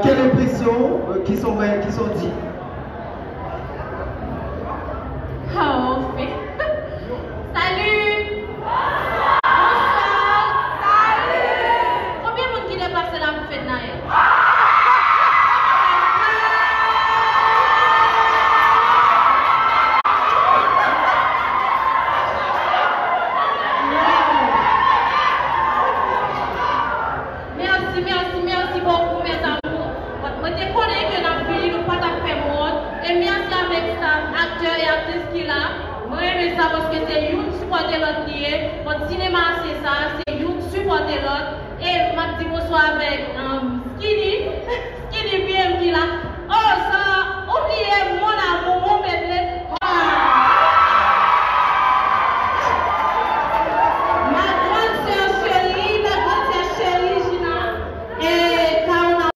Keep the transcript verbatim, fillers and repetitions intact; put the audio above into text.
Quelle impression, euh, qui sont, qui sont dit? Oh, fi. Salut! Bonsoir! Salut! Konbyen moun ki depase la pou fèt Nayèl? Merci, merci, merci beaucoup, mes amours. Mwen te konnen ke n ap vini, nou pa t ap fè m wont. E mèsi avèk staff, aktè e aktris ki la. Mwen renmen sa paske se youn sipòte lòt li ye. Bon, sinema a se sa, se youn sipòte lòt. E m ap di bonswa avèk